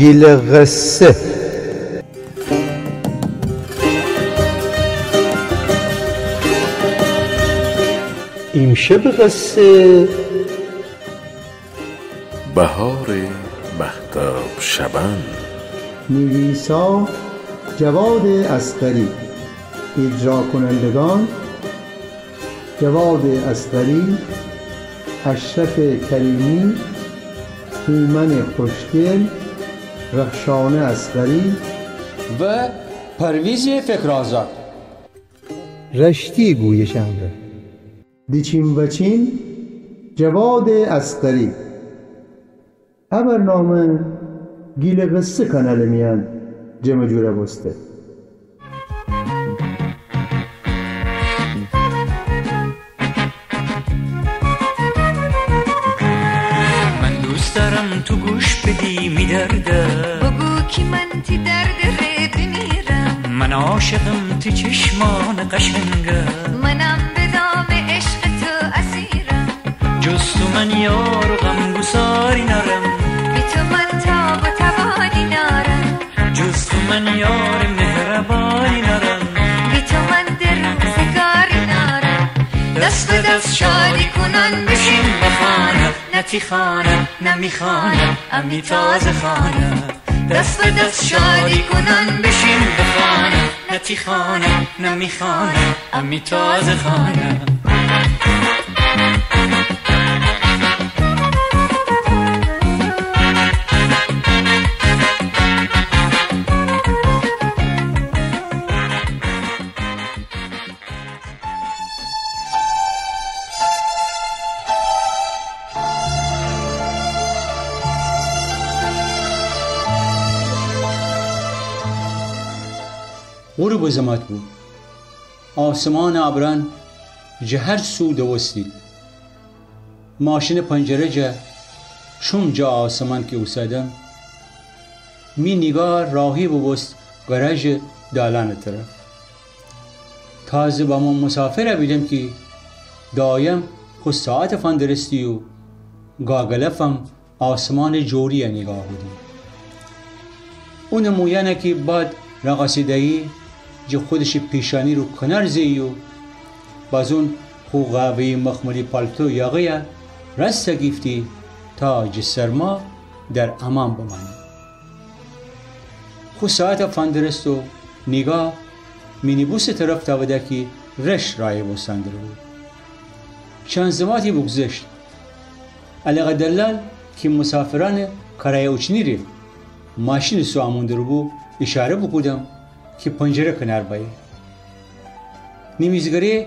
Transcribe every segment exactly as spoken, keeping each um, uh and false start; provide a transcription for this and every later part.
گیلٚ قصه. ایمشبٚ قصه. بهارٚ مهتاب شبان. نویسا جواد اصغری. اجراکنندگان: جواد اصغری، اشرف کریمی، هومن خوشگل، رخشانه اصغری و پرویز فکرآزاد. رشتی گویشم ره. دیچین وچین جواد اصغری. ا برنامه گیلٚ قصه کانالٚ میأن جمع جور بوسته. من دوست دارم تو گوش بدی می درده. بگو کی من تی درد ره بمیرم. من عاشقم تی چشمان قشنگه. منم به دام عشق تو اسیرم. جز تو من یار و غمگساری نارم. بی تو من تاب و توانی نارم. جز تو من یار مهربانی نارم. بی تو من در روزگاری نارم. دست به دست شادی کنان بشیم به خانه. نه تی خانه، نه می خانه، امی تازه خانه. دست به دست شادی کنان بشیم به خانه. نه تی خانه، نه می خانه، امی تازه خانه. غروبٚ زمات بو. آسمانٚ ابرأن جٚه هر سو دوستید. ماشینٚ پنجره جا چوم جٚه آسمان کی اوسادم، می نیگاه راهی بوبوست گاراژٚ دالانٚ طرف. تازه بمو مسافر بیدم کی دایم خو ساعت فندرستی و گاگلفم آسمانٚ جوری نیگاه کودی. اونٚ مویأنه کی باد رقصیده‌یی، جٚه خودشٚ پیشانی رو کنار زه‌یی و بازون خو قهوه‌یی مخملی پالتو یاقه‌یه راسته گیفتی تا جٚه سرما در امان بمأنی. خو ساعته فندرست و نیگاه مینی‌بوسٚ طرف تأوده کی رش راهی بوستن دره‌بو. چند زماتی بوگذشت. علاقه دلال کی مسافرأنٚ کرایه اوچنی ره ماشینٚ سو امون دره‌بو، ایشاره بوکودم کی پنجره کنار بأیه. نیمیزگره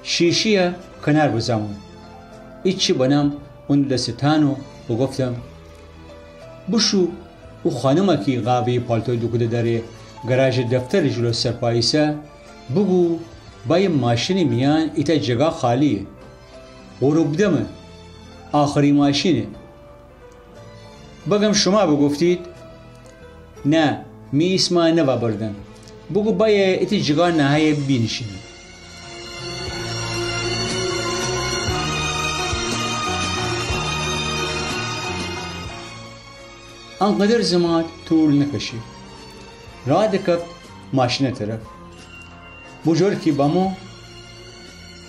شیشه‌یه کنار بزأمون. ایچی بنم اونٚ دسٚ تأن و بوگفتم: بوشو او خانمه کی قهوه‌یی پالتو دوکوده دأره گاراژٚ دفترٚ جلو سرپا ایسه، بوگو بأیه ماشینٚ میأن ایتأ جگا خالی‌یه. غروب دمه، آخری ماشینه. بگم شما بوگفتید؟ نه، می ایسما نوأبردن. بوگو بأیه ایتأ جگا نهه‌یه بینیشینه. انقدر زمات طول نکشه. راه دکفت ماشینٚ طرف. بوجور کی بمو،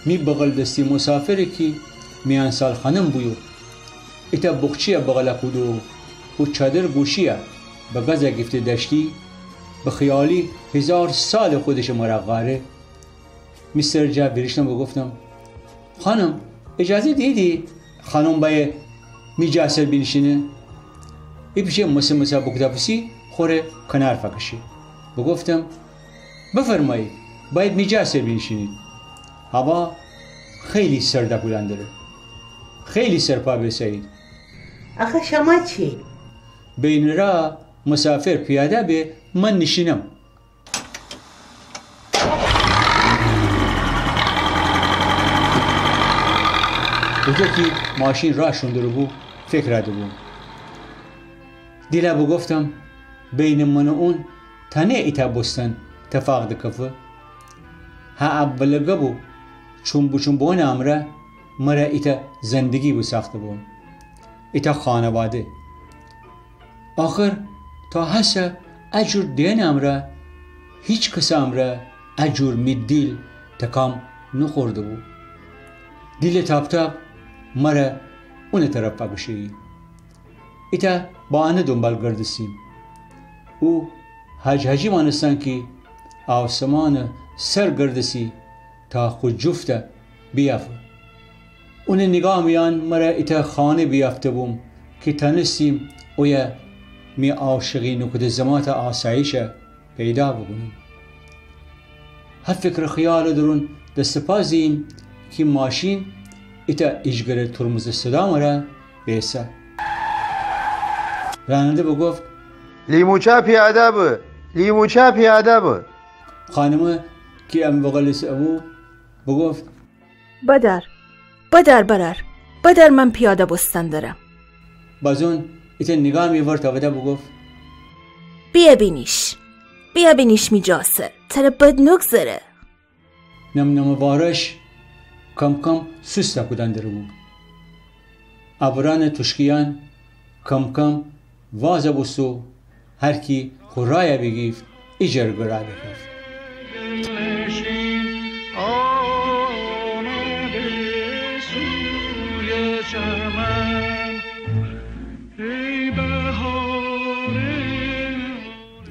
می بغل دستی مسافره کی میأن‌سال خانم بویو، ایتأ بوخچه‌یه بغله کودو و چادر گوشی‌یه به گازه گیفته دأشتی، به خیالی هیزار سالٚ خودشٚ مرا قاره. می سر جا ویریشتم و بوگفتم: خانم، اجازه دیهیدی خانم بأیه می جا سر بینیشینه؟ ایپیچه مسه‌مسه بوکوده‌پوسی خوره کنار فأکشه. بوگفتم: بفرمایید، بأیید می جا سر بینیشینید. هوا خیلی سرده کودن دره. خیلی سرپا بأیسه‌یید. آخه شما چی؟ بینٚ راه مسافر پیاده به، من نیشینم. اوطو کی ماشین راه شون دره‌بو، فکر ده‌بوم. دیله بوگفتم: بینٚ من و اون تأنه ایتأ بوستن تفاق دکفه؟ هه اولٚ گب و چون بوچون بونٚ امرأ مره ایتأ زندگی بوساخته بوم، ایتأ خانواده. آخر تا هسه ا جور دئنٚ امرأ، هیچ کسٚ امرأ ا جور می دیل تکام نوخورده بو. دیلٚ تاپ‌تاپ مره اونٚ طرف فأکشه‌یی. ایتأ بانه دونبال گردستیم. او حاج‌حاجی مانستن کی آسمانٚ سر گردسی تا خو جفته بیافه. اونٚ نیگاه میأن مره ایتأ خانه بیافته بوم کی تأنستیم اویه می عاشقی نوکوده زماتٚ آسایشه پیدا بوکونم. هه فکر خیالٚ درون دست پا زییم کی ماشین ایتأ ایجگرٚ ترمزٚ صدا مره بیسه. راننده بوگفت: لیموچه پیاده به، لیموچه پیاده به. خانمه کی امی بغلٚ سر بو بوگفت: بدأر، بدأر برأر، بدأر من پیاده بوستن درم. بازون ایتأ نیگاه می ورد تأوده بوگفت: بیه بینیش، بیه بینیش می جا سر، تره بد نوگذره. نم‌نمٚ وارش کم‌کم سوسته کودن دربو. ابرأنٚ توشکیأن کم‌کم وازَ بوستو، هر کی خو رایَ بیگیفت، ایجأر گرا بیکفت.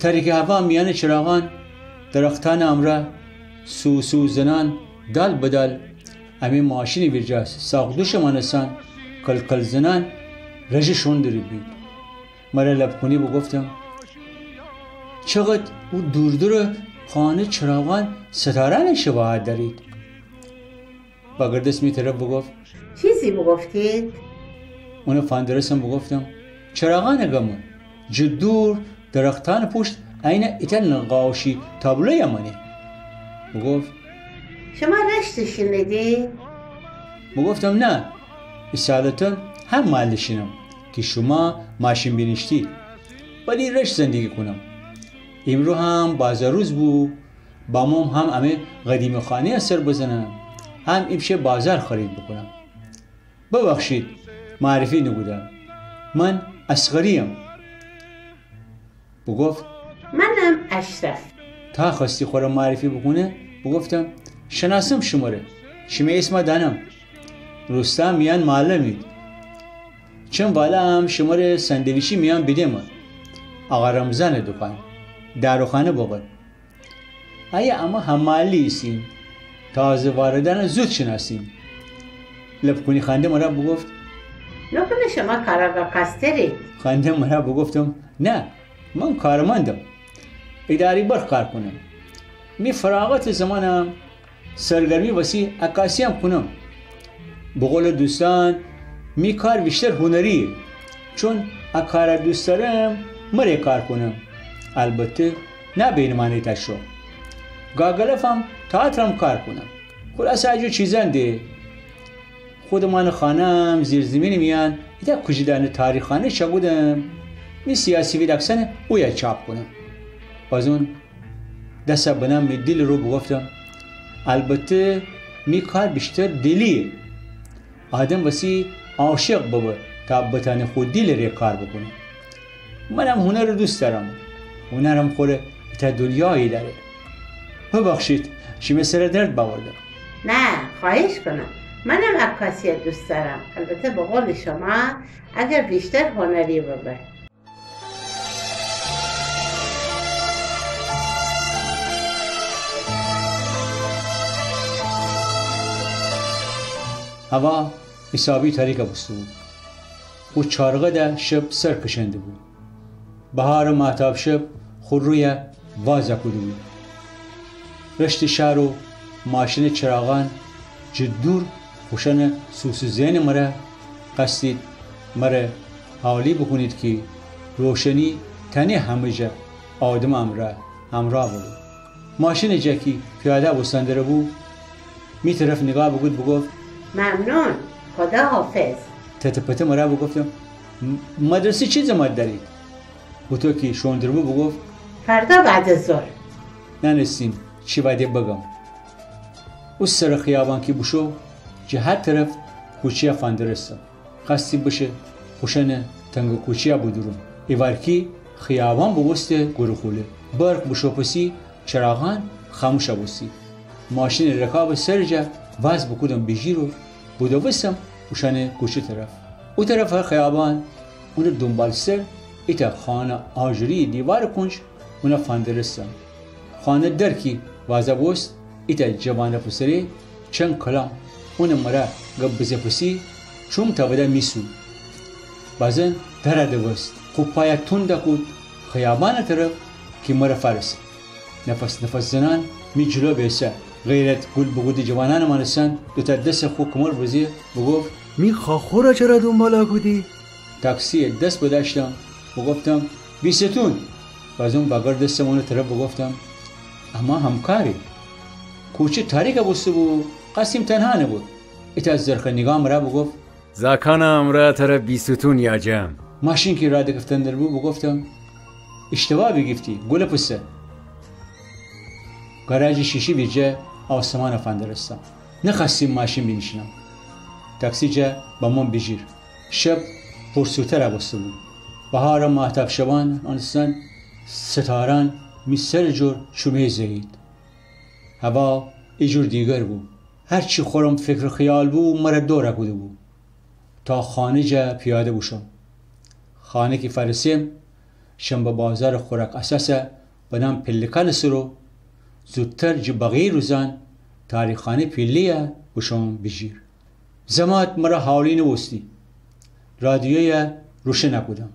تاریکٚ هوا میأنٚ چراغأن، درختأنٚ امرأ سوسو زنأن، دال به دال امی ماشینٚ ویرجه ساقدوشٚ مانستأن کل‌کل زنأن رژه شون دریبید. مره لب‌کونی بوگفتم: چقد او دوردورٚ خانه چراغأن ستارأنٚ شباهت دأرید. وأگردست می طرف بوگفت: چیزی بوگفتید؟ اونَ فندرستم بوگفتم: چراغأنٚ گمه. جٚه دور درختأنٚ پوشت عینٚ ایتأ نقاشی تابلویَ مأنه. بوگفت: شما رشت شینیدی؟ بوگفتم: نه، ایسالٚ تن هم محلی شینم کی شما ماشین بینیشتی، ولی رشت زندگی کونم. ایمرو هم بازار روز بو، بامؤم هم امی قدیمی خانه‌یَ سر بزنم، هم ایپچه بازار خرید بوکونم. ببخشید معرفی نوکودم. من اصغری‌یم. بوگفت: منم اشرف. تا خوأستی خوره معرفی بوکونه، بوگفتم: شناسم شمره. شیمه ایسمَ دأنم. روستا میأن معلمید. چن والا هم شمره سندویچی میأن بیده‌مه. آقا رمضانٚ دوکان، داروخانه بغل. ایه امه هممحلی ایسیم. تازه واردأنَ زود شناسیم. لب‌کونی خنده مره بوگفت: نوکونه شما کارآگاه کاسترید؟ خنده مره بوگفتم: نه، من کارمندم. اداری برخ کار کونم. می فراغتٚ زمانم سرگرمی وسی عکاسی‌یم کونم. به قولٚ دوستأن، می کار ویشتر هنری‌یه. چون ا کارَ دوست دأرم، مره کار کونم. البته، نه بینمانه تأ شو. گاگلفم تئاترم کار کونم. خلاصه، اجور چیزأن ده. خودمانٚ خانه‌م زیرزیمینٚ میأن ایتأ کوجه‌دانه تاریخ‌خانه چأکودم، می سیاه‌سفید عکسأنَ اویه چاپ کونم. بازون دسَ بنم می دیلٚ رو بوگفتم: البته، می کار ویشتر دلی‌یه. آدم وسی عاشق ببه تا بتأنه خو دیلٚ ره کار بوکونه. منم هنرَ دوست دأرم. هنرم خوره ایتأ دونیایی دأره. ببخشید، شیمه سرَ درد بأوردم. نه، خواهش کونم. منم عکاسی‌یَ دوست دأرم. البته، به قولٚ شما، اگر ویشتر هنری ببه. هوا حسابی تاریکَ بوسته‌بو. خو چارغه ده شب سر کشأنده‌بو. بهارٚ ماهتاب شب خو رویَ وازَ کوده‌بو. رشتٚ شهر و ماشینٚ چراغأن جٚه دور خوشأنٚ سوسو زئنٚ مره قأستید مره حالی بوکونید کی روشنی تأنه همه جا آدمٚ امرأ همرأ ببه. ماشینٚ جا کی پیاده بوستن دره‌بو، می طرف نیگاه بوکود بوگفت: ممنون، خداحافظ. تته پته مره بوگفتم: م-، مدرسه چی زمات دأرید؟ هوطو کی شون دره‌بو بوگفت: فردا بعدٚ ظهر. نأنستیم چی وأده بگم. او سرٚ خیابان کی بوشو، جٚه هر طرف کوچه‌یَ فندرستم. خوأستی بشه خوشأنٚ تنگٚ کوچه‌یَ بودورم. ایوارکی خیابان بوبوسته گورخوله. برق بوشو پسی، چراغان خاموشا بوستی. ماشینٚ رکابٚ سرٚ جا واز بوکودم بیجیر و بودوستم اوشأنٚ کوچه طرف. او طرفٚ خیابان، اونٚ دونبالسر ایتأ خانه آجوری دیوارٚ کونج اونا فندرستم. خانه در کی وازا بوست، ایتأ جوانٚ پسری چند کلام اونٚ مره گب بزه پسی چوم تاوده می سو. بازن دره دوست، خو پایا توند کود خیابانٚ طرف کی مره فارسه. نفس نفس زنأن می جلو بیسه. غیرت گول بوگودی جوانأنٚ مانستن، دوتأ دس خو کمر بزه بوگفت: می خاخورا چره دونبالا کودی؟ تاکسی‌یه دس بدأشتم، بوگفتم: بیستون. بازون واگردستم اونٚ طرف بوگفتم: اما همکاری. کوچه تاریکا بوسته بو، قاسم تنها نبو. ایتأ زرخه نیگاه مره بوگفت: زاکانٚ امرأ تره بیستون یاجم. ماشین کی را دکفتن در بو، بوگفتم: اشتباه بیگیفتی، گولٚ پسه. گاراجٚ شیشه ویرجه آسمانا فندرستم. نخوأستیم ماشین بینیشینم. تاکسی جا بمون بیجیر. شب پرسوترا بوسته بو. بهارٚ ماهتاب شبان مانستن، ستاران می سرٚ جور چومه زه‌یید. هوا ایجور دیگر بو. هرچی خورم فکر و خیال بو، مره دورا کوده بو. تا خانه جا پیاده بوشم. خانه کی فأرسم، شنبه بازارٚ خوراک اساسا بنم پلکانٚ سرو، زودتر جٚه بقیه روزأن تاریخانه پیله‌یا بوشم بیجیر. زمات مره حالی نوستی. رادیویا روشنا کودم.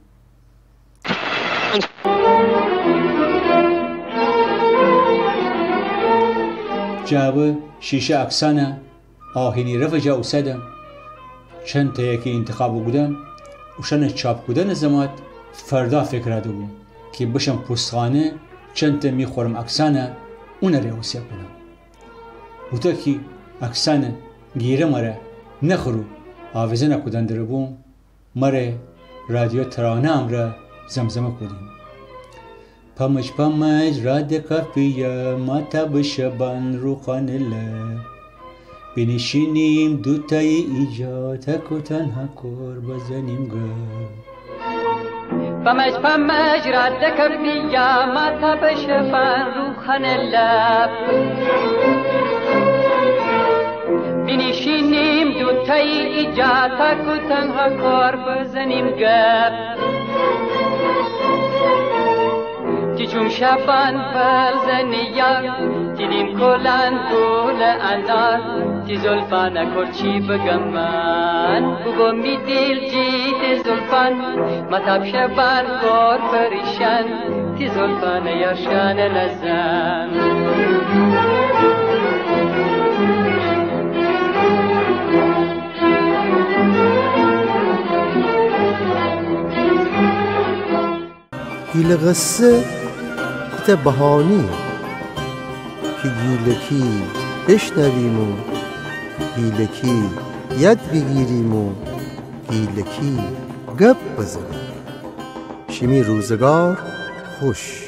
جعبه شیشه عکسأنه آهنی رفٚ جا اوسادم. چندتأیه کی انتخاب بوکودم، اوشأنٚ چاپ کودنٚ زمات فردا فکرا دوبوم کی بشم پوستخانه، چندتأ می خورم عکسأنه اونٚ ره اوسه کونم. هوطو کی عکسأنٚ گیره مره نخرو آویزأنا کودن در بوم، مره رادیو ترانه امرأ زمزمه کودیم. پمج پمج رادٚ کپیه، ماهتابٚ شبان روخانٚ لب. بینیشینیم دوتایی ایجا، تک و تنها کور بزنیم گب. پمج پمج رادٚ کپیه، ماهتابٚ شبان روخانٚ لب. بینیشینیم دوتایی ایجا، تک و تنها کور بزنیم گب. تی چوم شبان پل زنیه، تی دیم کلان گولٚ انار، تی زلفأنٚ کور چی بگم من؟ بوبو می دیل جی تی زلفأن، ماهتاب شبان کور پریشأن، تی زلفأنٚ یارشأنٚ نزن. گیلٚ قصه ایتأ بهانه‌یه کی گیلکی بشنویم و گیلکی یاد بیگیریم و گیلکی گپ بزنیم. شیمی روزگار خوش.